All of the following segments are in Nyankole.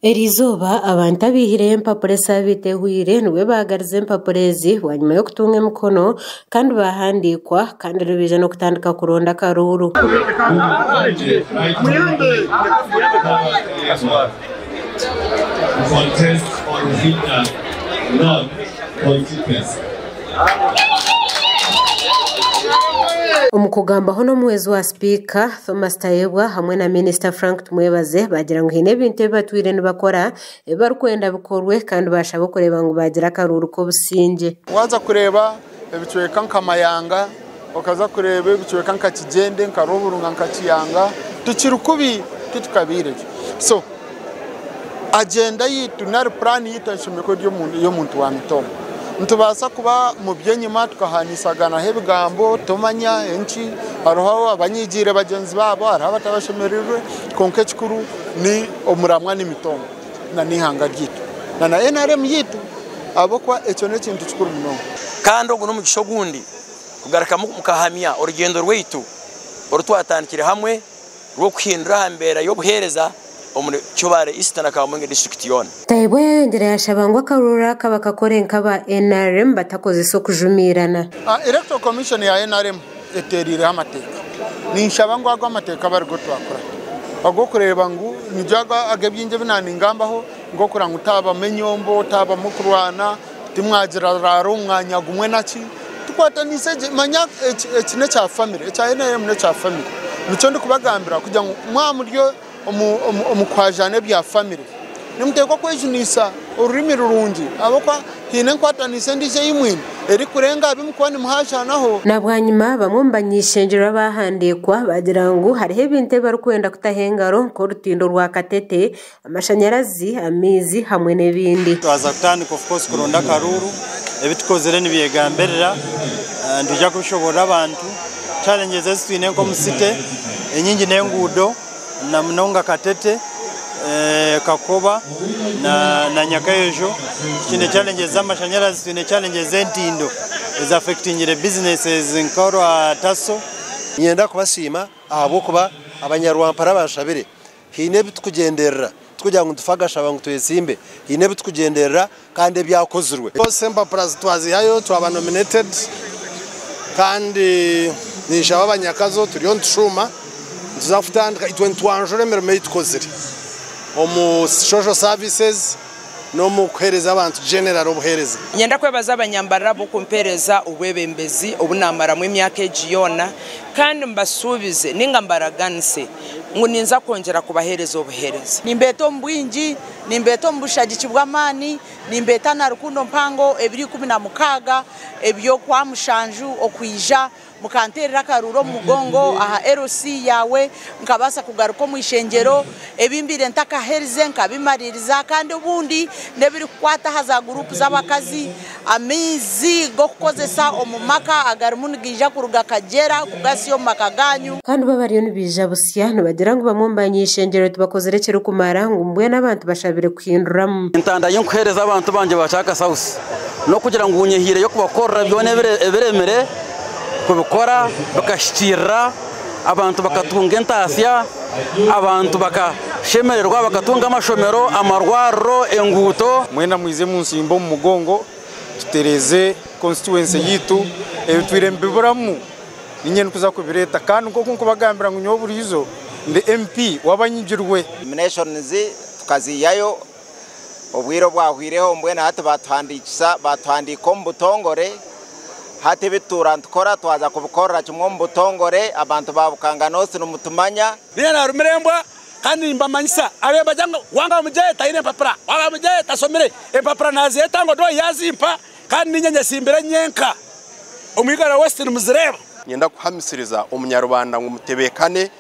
Eriizooba abantu abaihireho empapura esaabiiti ehwaire nibwo baagarize empapura ezi bwanyima y'okutunga emikono kandi baahandiikwa kandi nibaija n'okutandika kuronda akaruuru. Omu kugambaho n'omuhwezi wa sipiika Thomas Tayebwa hamwe na minisita Frank Tumwebaze baagira ngu haine ebintu ebi batwire nibakora ebi barikwenda bikorwe kandi baashaba okureeba ngu baagira akaruuru k'obusingye. Waaza kureeba ebicweka nka Mayanga, okaza kureeba ebicweka nka Kigyende, nka Rwoburunga, nka Kiyanga, tukiri kubi titukabaireyo. So agyenda yaitu nari puraani yaitu eshemereire kuba eri ey'omuntu wa mitooma. Nitubaasa kuba omu by'enyima tukahanisaganaho ebigambo tomanya enki, hariho abanyigiire bagyenzi baabo, hariho abatabashemereirwe, kwonka ekikuru ni omuramwa ni mitooma na n'eihanga ryaitu na na NRM yaitu ahabw'okuba ekyo n'ekintu kikuru munonga. Kandi ogu n'omugisha ogundi kugarukamu mukahamya orugyendo rwaitu oru twatandikire hamwe rw'okuhindura aha mbeera y'obuheereza omuri Kibaale East na Kamwenge disiturikiti yoona. Tayebwa yayongyera yashaba ngu akaruuru aka bakakore nk'aba NRM batakozesa okujumiirana. Electoral Commission ya NRM etereireho amateeka. Ninshaba ngu ago amateeka abe arigo twakurata. Ag'okureeba ngu nigo ago ag'ebingi ebi naaningambaho nk'okureba ngu taabamu enyombo, taabamu okurwana, timwagira raara omu mwanya gumwe naki. Tukwatanise gye, manya eki n'ekya famire, ekya NRM n'ekya famire. Nikyo ndikubagambira kugira ngu mwaba muri omu kuhajaana ebya famire, nimuteekwa kwejunisa orurimi rurungi ahabw'okuba haine enkwatanisa endiijo ei mwine erikurenga aha bi murikuba nimuhajaanaho. Na bwanyima, bamwe omu bany'eishengyero abaahandiikwa baagira ngu hariho ebintu ebi barikwenda kutaho engaro nk'orutindo rwa Katete, amashanyarazi, amaizi hamwe n'ebindi. Twaza kutandika of course kuronda akaruuru, ebi tukozire nibyegambirira, nitwija kubishoboorora abantu. Challenges ezi twine nk'omu city enyingi n'enguudo na munonga Katete, Kakoba na Nyakayojo. Twine challenges z'amashanyarazi, twine challenges z'entindo ezi affectingire businesses nk'orwa Taso. Niinyenda kubasiima ahabw'okuba abanyarwampara banshabire. Haine ebi turikugyenderera, tikugira ngu nitufa agashaba ngu twesimbe, haine ebi turikugyenderera kandi ebyakozirwe. Bose empapura twazihayo twaba nominated kandi ninshaba abanyakazo turiyo nitushuuma nituza kutandika itwe nitwanjura emirimo ei tukozire omu social services n'omu kuheereza abantu general obuheereza. Niinyenda kwebaza abanyambarara ahabw'okumpeereza obwebembezi obu naamaramu emyaka egi yoona kandi mbasuubize nainga mbaraganise ngu ninza kwongyera kubaheereza obuheereza. Nimbeeta omu bwingi, nimbeeta omu bushagiki bw'amaani, nimbeeta na rukundo mpango ebiro 16 eby'Okwamushanju okwija mukanteerera akaruuru omu mugongo aha LC yaawe nkabaasa kugaruka omu ishengyero, ebi mbaire ntakaherize nkabimariiriza kandi obundi n'ebirikukwata aha za guruupu z'abakazi, amaizi g'okukozesa omu maka agarimu nigaija kuruga Kagyera kugasya omu maka gaanyu. Kandi bo abariyo nibaija busya nibagira ngu bamwe omu bany'eishengyero tibakozire ekirikumara ngu mbwenu abantu bashabire kuhinduramu. Entanda ei nkuheereza abantu bangye ba Kyaka South n'okugira ngu nyehiireyo kubakorera byona ebiremire kubikora bikahikiirira, abantu bakatunga entaasya, abantu bakashemererwa bakatunga amashomero, amarwariro, enguuto. Mwena mwije munsimbe omu mugongo tutereeze constituency yaitu ebitwire nibiburamu niinye ndikuza kubireeta kandi nk'oku nkubagambira ngu nyowe buriijo ndi MP w'abanyigirwe. Nominations tukaziihayo obwire obwahwireho mbwenu hati batuhandiikisa batuhandiika omu butongore hati ebi tutuura nitukora twaza kubikorera kimwe omu butongore abantu ba Bukanga North nimutumanya. Niinye naarumire embwa kandi nimbamanyisa abebagira ngu wanga mugye taine empapura, wanga mugye tashomire, empapura nazeeta ngu Odoi yazimpa kandi niinye nyesimbire nyenka omu Igara West nimuzireeba. Niinyenda kuhamisiriza omunyarubanda ngu mutebeekane,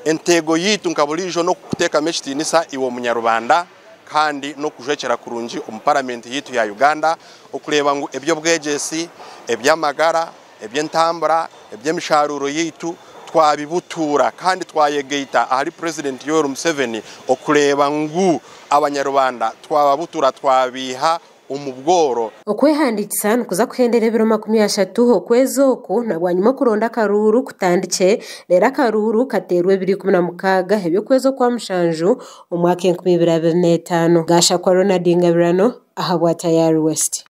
enteego yaitu nka buriijo n'okukuteekamu ekitiinisa iwe omunyarubanda kandi n'okujwekyera kurungi omu paramenti yaitu ya Uganda okureeba ngu eby'obwegyesi, eby'amagara, eby'entambura, eby'emisharuuro yaitu twabibutuura kandi twayegaita ahari Purezidenti Yoweri Museveni okureeba ngu abanyarubanda twababutuura twabiiha omu bworo. Okwehandiikisa nikuza kuhendera ebiro 30 okwezi oku na bwanyima okuronda akaruuru kutandikye reero akaruuru kateerwe ebiro 16 eby'okwezi okwa mushanju omwaka 2025. Gashakwa Ronald Ngabirano ahabwa Tayari West.